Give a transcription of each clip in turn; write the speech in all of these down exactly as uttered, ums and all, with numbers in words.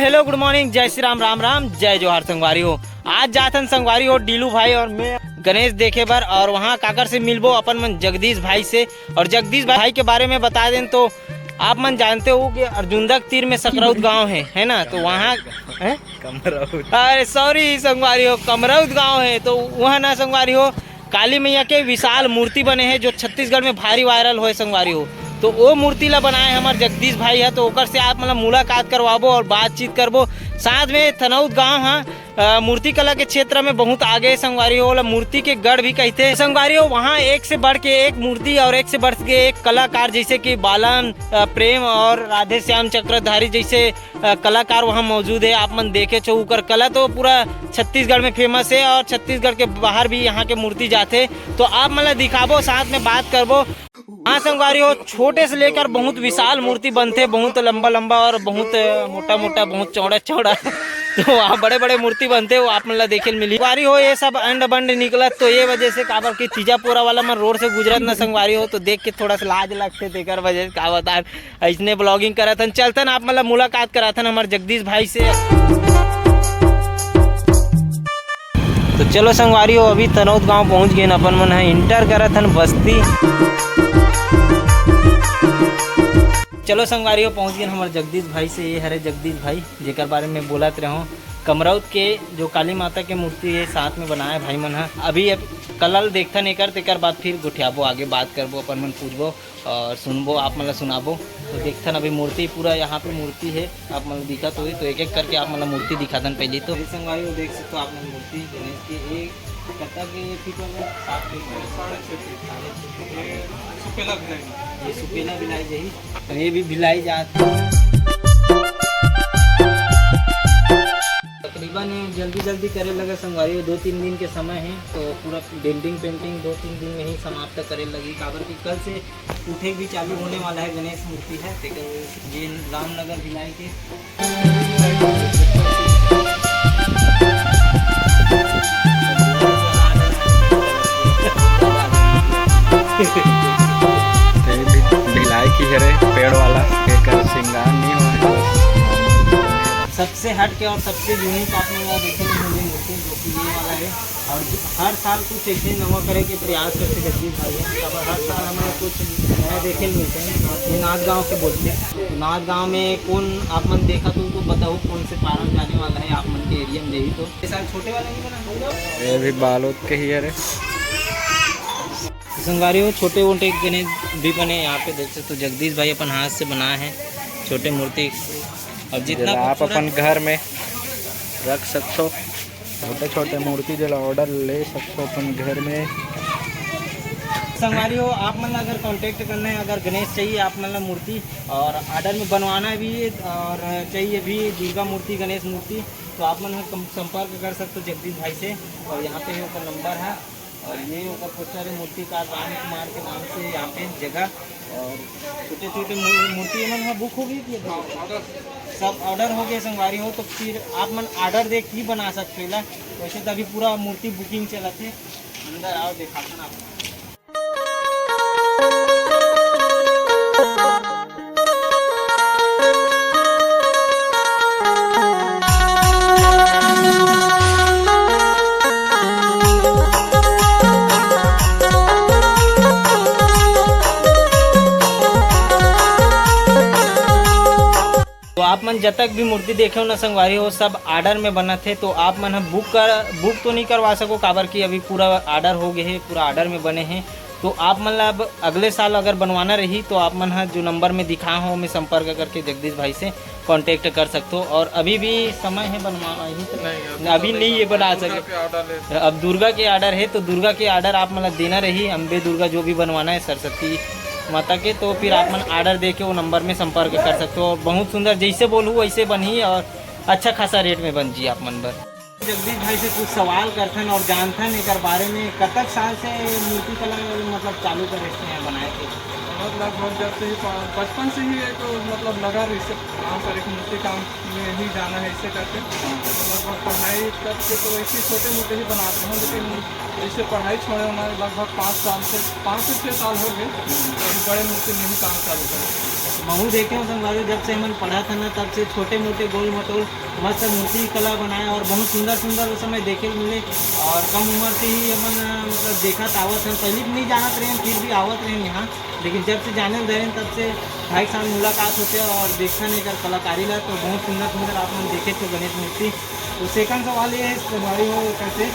Hello, good morning, जय श्री राम, राम राम, जय जोहार संगवारी हो। आज जाथन संगवारी हो डीलू भाई और मैं गणेश देखे बर, और वहाँ काकर से मिलबो, अपन मन जगदीश भाई से। और जगदीश भाई के बारे में बता दें तो आप मन जानते हो कि अर्जुंदा के तीर में सकरौद गांव है, है ना? तो वहाँ है, कमरौद। अरे सॉरी संगवारी हो, कमरौद गांव है। तो वहाँ ना संगवारी हो, काली मैया के विशाल मूर्ति बने हे, जो छत्तीसगढ़ में भारी वायरल होए संगवारी हो। तो वो मूर्ति ला बनाए हमर जगदीश भाई है, तो ओकर से आप मतलब मुलाकात करवाबो और बातचीत करबो। साथ में थनौद गांव है, अ, मूर्ति कला के क्षेत्र में बहुत आगे हे संगवारी हो, ओला मूर्ति के गढ़ भी कहते हैं संगवारी हो। वहाँ एक से बढ़ के एक मूर्ति और एक से बढ़ के एक कलाकार, जैसे कि बालन, अ, प्रेम और राधे श्याम चक्रधारी जैसे अ, कलाकार वहाँ मौजूद है। आप मन देखे छो, उकर कला तो पूरा छत्तीसगढ़ में फेमस है और छत्तीसगढ़ के बाहर भी यहाँ के मूर्ति जाथे। तो आप मन ला दिखाबो, साथ में बात करबो। हाँ संगवारी हो, छोटे से लेकर बहुत विशाल मूर्ति बनथे, बहुत लंबा लंबा और बहुत, अ, मोटा मोटा, बहुत चौड़ा चौड़ा। तो वहाँ बड़े बड़े मूर्ति बनथे, वो आप मन ला देखे ल मिली। संगवारी हो, ये सब अंड बंड निकलत तो ये वजह से, काबर कि तीजा पोरा वाला मन रोड से गुजरत ना संगवारी हो, तो देख के थोड़ा सा लाज लगथे, तेकर वजह से का बता अइसने ब्लॉगिंग करत हन। चलथन, आप मन ला मुलाकात कराथन हमर जगदीश भाई से। तो चलो संगवारी हो, अभी तनौद गांव पहुंच गेन, अपन मन ह इंटर करत हन बस्ती। चलो संगवारी हो, पहुंच गेन हमर जगदीश भाई से। ये हरे जगदीश भाई, जेकर बारे में बोलत रहे हो, कमरौद के जो काली माता के मूर्ति है, साथ में बनाए भाई मन ह। अभी अब कला ल देखथन एकर, तेकर बाद फिर गोठियाबो, आगे बात करबो, अपन मन पूछबो। और सुनबो, आप मन ला सुनाबो। तो देखथन अभी मूर्ति पूरा यहाँ पे मूर्ति है, आप मन ला दिखत होही, तो एक एक करके आप मन ला मूर्ति दिखाथन पहली तो। ये संगवारी हो, देख सकते हो आप मन मूर्ति गणेश के, ये कतका के फीट वाला? सात फीट वाला। साढ़े छः फीट। साढ़े छः फीट। ये सुपेला भिलाई। ये सुपेला भिलाई जाही, तो ये भी भिलाई जात। तकरीबन ये जल्दी जल्दी करे लगा संगवारी हो, दो तीन दिन के समय है, तो पूरा building painting दो तीन दिन में ही समाप्त करे लगी, काबर कि कल से उठे भी चालू होने वाला है। गणेश मूर्ति है, तेकर ये रामनगर भिलाई के। ये भी भिलाई की हरे, पेड़ वाला, एकर श्रृंगार नहीं हुआ है। सबसे हट के और सबसे यूनिक आप लोग देखे मिलेंगे मूर्ति, जो कि ये वाला है। और हर साल कुछ ऐसे नवा करे के प्रयास करथे जगदीश भाई ह। अब हर साल हमें कुछ नया देखे ल मिलथे। ये नाथ गांव के बोलथे। तो नाथ गांव में कौन आप मन देखा तो, तो बताओ कौन से फार्म जाने वाला है आप मन के एरिया में रही तो। ये साल छोटे वाला नहीं बना? ये भी बालोद के ही हरे। संगवारी हो, छोटे मोटे गणेश भी बने यहाँ पे, देख सकते हो जगदीश भाई अपन हाथ से बनाए हैं छोटे मूर्ति। और जितना जेला आप खूबसूरत अपन घर में रख सकते हो। छोटे छोटे मूर्ति जेला ऑर्डर ले सकते हो अपन घर में। संगवारी हो, आप मन ला अगर कॉन्टैक्ट करना है, अगर गणेश चाहिए आप मन ला मूर्ति और ऑर्डर में बनवाना भी और चाहिए भी दुर्गा मूर्ति, गणेश मूर्ति, तो आप मन ह कम-, संपर्क कर सकते हो जगदीश भाई से। और यहाँ पे ओकर नंबर है और ये ओकर पोस्टर है, मूर्तिकार राम कुमार के नाम से यहाँ पे जगह। और छोटे छोटे मू-, मूर्ति एमन ह बुक हो गई थी अभी। सब ऑर्डर हो गए संगवारी हो, तो फिर आप मन ऑर्डर दे के ही बना सकते हो ला। वैसे तो अभी पूरा मूर्ति बुकिंग चलत है। अंदर आओ, दिखाता ना आपको। तो आप मन जतक भी मूर्ति देखे हो ना संगवारी हो, सब ऑर्डर में बनत हे। तो आप मन ह बुक कर, बुक तो नहीं करवा सको, काबर कि अभी पूरा ऑर्डर हो गए हे, पूरा ऑर्डर में बने हे। तो आप मन ला अब अगले साल अगर बनवाना रही, तो आप मन ह जो नंबर में दिखा हो, ओमे संपर्क करके जगदीश भाई से कॉन्टैक्ट कर सकते हो। और अभी भी समय है बनवा, नहीं, अभी अभी तो नहीं नहीं, ये बना दुर्गा सके। के ऑर्डर है। अब दुर्गा के ऑर्डर है, तो दुर्गा के ऑर्डर आप मन ला देना रही, अम्बे दुर्गा जो भी बनवाना है सरस्वती माता के, तो फिर आप मन ऑर्डर दे के वो नंबर में संपर्क कर सकते हो। और बहुत सुंदर, जैसे बोलूँ वैसे बनही और अच्छा खासा रेट में बन जी आप मन बर। जगदीश भाई से कुछ सवाल करथन और जानथन एकर बारे में, कतक साल से मूर्ति कला मतलब चालू करे हैं बनाए के? बहुत लगभग जब से ही प-, बचपन से ही एक, मतलब, लगा रहिसे काम करे के, मूर्ति काम में ही जाना है इसे करके। तो लगभग पढ़ाई तक के तो ऐसे छोटे मोटे ही बनात रहूँ, लेकिन जैसे पढ़ाई छोड़े होना लगभग पाँच साल से, पाँच से छः साल हो गए, तो अभी बड़े मूर्ति में ही काम चालू करे। महू देखे हो संगवारी, जब से हमन पढ़त हन ना, तब से छोटे मोटे गोल मटोल मस्त मूर्ति कला बनाए और बहुत सुंदर सुंदर उस समय देखे मिले। और कम उम्र से ही हमन, अ, मतलब, देखत आवत हन, पहले भी नहीं जानत रहे, फिर भी आवत रहे यहाँ। लेकिन जब से जाने ल धरेन, तब से भाई के साथ मुलाकात होथे और देखथन एकर कलाकारी ला, तो बहुत सुंदर सुंदर आप मन देखे थे गणेश मूर्ति। तो second सवाल ये है, तुम्हारी हो कैसे,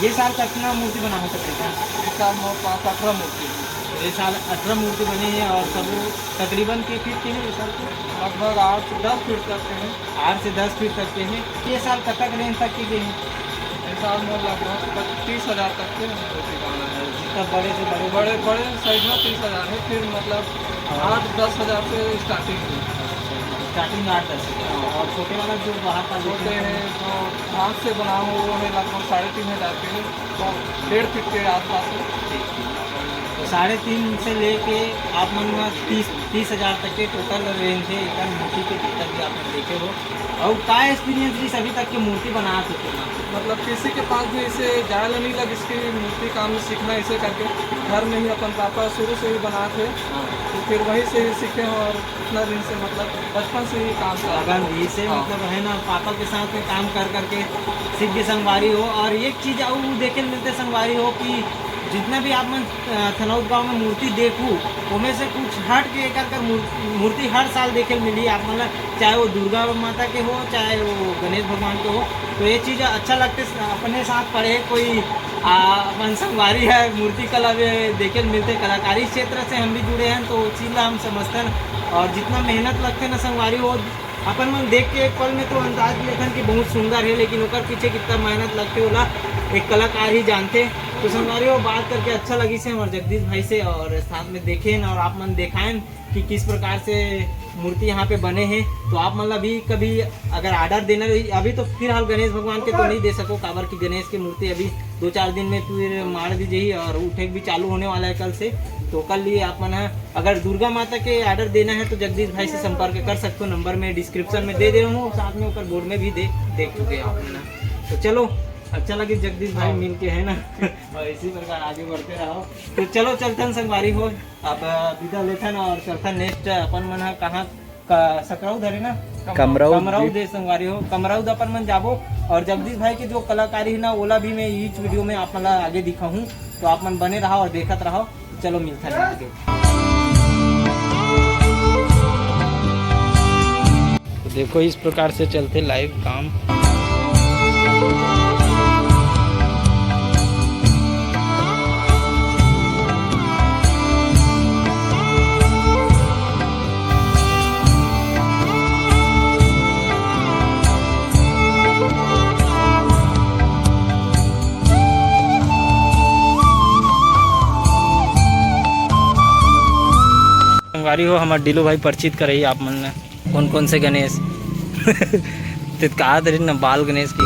ये साल कितना मूर्ति बना हो सकते हैं? इस साल मोर पास अठारह मूर्ति है। ये साल अठारह मूर्ति बने हैं और सब तकरीबन के फीट के हैं ये साल के? लगभग आठ से दस फीट तक के हैं। आठ से दस फीट तक के हैं। ये साल कतक रेंज तक के गए हैं? ये साल मोर लगभग पच-, तीस हजार तक के हम लोग के गाना है। जितना बड़े से बड़े बड़े, बड़े साइज में तीस हजार है, फिर मतलब हाँ। आठ दस हजार से स्टार्टिंग है। स्टार्टिंग आठ दस हजार। और छोटे वाला जो बाहर का छोटे हैं, जो हाथ से बना हो, वो है लगभग साढ़े तीन हजार के है, तो डेढ़ फीट के आसपास है। ठीक, ठीक। तो साढ़े तीन से लेके आप मन में तीस, तीस हजार तक के टोटल रेंज है एक मूर्ति के, जितना भी आप मन देखे हो। और का एक्सपीरियंस रही अभी तक के मूर्ति बना चुके हैं? मतलब, किसी के पास भी इसे जाए ला नहीं लग, इसकी मूर्ति काम सीखना इसे करके घर में ही अपन पापा शुरू से ही बना थे, हाँ। तो फिर वहीं से ही सीखे हैं और इतना दिन से, मतलब, बचपन से ही काम कर लगन भी से, हाँ। मतलब, है ना, पापा के साथ में काम कर करके सीख के संगवारी हो। और एक चीज और देखे मिलते संगवारी हो कि जितना भी आप मन, अ, थनौद गांव में मूर्ति देखू, ओमे से कुछ हट के एकर कर मूर-, मूर्ति हर साल देखे मिली आप मन ला, चाहे वो दुर्गा माता के हो, चाहे वो गणेश भगवान के हो। तो ये चीज अच्छा लगते, अपने साथ पढ़े कोई, आ, अपन संगवारी है, मूर्ति कला में देखे मिलते, कलाकारी क्षेत्र से हम भी जुड़े हैं, तो वो चीज ला हम समझते हैं। और जितना मेहनत लगते ना संगवारी, वो अपन मन देख के एक पल में तो अंदाज लेथन कि बहुत सुंदर है, लेकिन ओकर पीछे कितना मेहनत लगते, ओला एक कलाकार ही जानते। तो संगवारी हो, बात करके अच्छा लगी से हमारे जगदीश भाई से, और साथ में देखें और आप मन देखाएं कि किस प्रकार से मूर्ति यहाँ पे बने हैं। तो आप मन ला भी कभी अगर ऑर्डर देना रही, अभी तो फिलहाल गणेश भगवान के तो नहीं दे सको, काबर कि गणेश की मूर्ति अभी दो चार दिन में फिर मार दी जाही और उठे भी चालू होने वाला है कल से। तो कल लिए आप मन ह अगर दुर्गा माता के ऑर्डर देना है तो जगदीश भाई से संपर्क कर सकते हो, नंबर में डिस्क्रिप्शन में दे दे रहा हूँ, साथ में ऊपर बोर्ड में भी दे, देख चुके हो आप मन। तो चलो, अच्छा लगे जगदीश भाई हाँ। मिल के, है ना? और इसी प्रकार आगे बढ़ते रहो। तो चलो चलथन संगवारी हो, अब विदा लेथन और चलथन नेक्स्ट अपन मन ह कहाँ का सकरऊ धरे ना? कमरऊ कमरऊ दे। दे संगवारी हो, कमरऊ द अपन मन जाबो। और जगदीश भाई के जो कलाकारी है ना, ओला भी मैं इस वीडियो में आप मन ला आगे दिखाहूँ, तो आप मन बने रहा और देखत रहो। चलो मिलथन आगे। तो देखो इस प्रकार से चलते लाइव काम। संगवारी हो, हमर डीलू भाई परिचित करही आप मन ल कौन कौन से गणेश। ते कहा दे ना बाल गणेश की।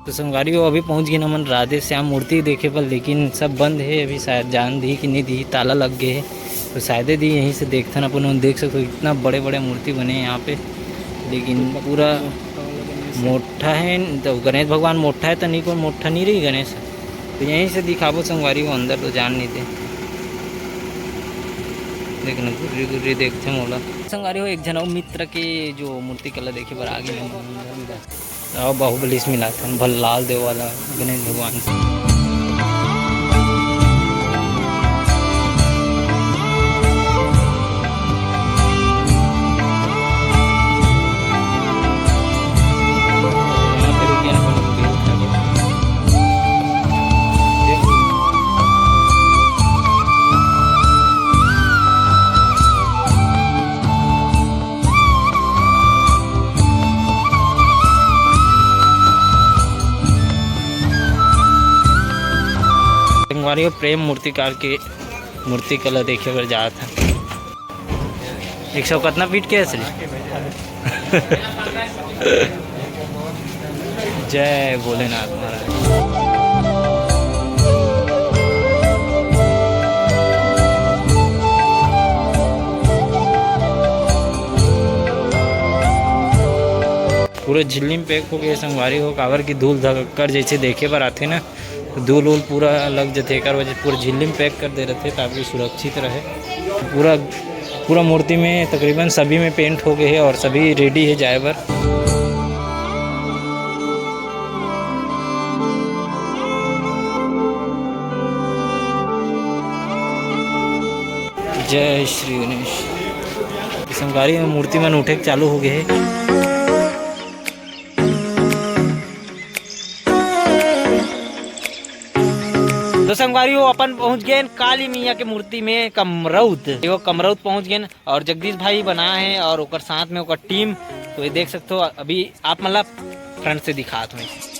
तो संगवारी हो, अभी पहुंच गए हमन राधे श्याम मूर्ति देखे बर, लेकिन सब बंद है अभी, शायद जान दी कि नहीं दी, ताला लग गए है। तो शायदे दी यहीं से देखथन अपन, देख सकते हो इतना बड़े बड़े मूर्ति बने हैं यहाँ पे, लेकिन पूरा मोटा है। तो गणेश भगवान मोटा है तो नहीं, कोई मोटा नहीं रही गणेश। तो यहीं से दिखाबो संगवारी हो, अंदर तो जान नहीं दे, लेकिन गुर्री गुर्री देखते मोला। संगवारी हो, एक झन अउ मित्र के जो मूर्ति कला देखे बर आ गए हैं। अउ बाहुबली से मिलाथन, भल लाल देव वाला गणेश भगवान। संगवारी हो, प्रेम मूर्तिकार के मूर्ति कला देखे बर जात हे। एक सौ कितना फीट के है श्री? जय भोलेनाथ महाराज। पूरा झिल्ली म pack हो गए संगवारी हो, काबर की धूल धक्कड़ जैसे देखे बर आथे ना, धूल उल पूरा लग जथे, एकर वजह पूरा झिल्ली म pack कर दे रहथे ताकि सुरक्षित रहे। पूरा, पूरा मूर्ति में तकरीबन सभी में paint हो गए हे और सभी ready हे जाए बर। जय श्री गणेश। संगवारी हो, मूर्ति मन उठे के चालू हो गए हे। तो संगवारी हो, अपन पहुंच गए काली मैया के मूर्ति में कमरौत। वो कमरौत पहुंच गए और जगदीश भाई बना है और ओकर साथ में ओकर team। तो ये देख सकते हो, अभी आप मतलब front से दिखात हूँ।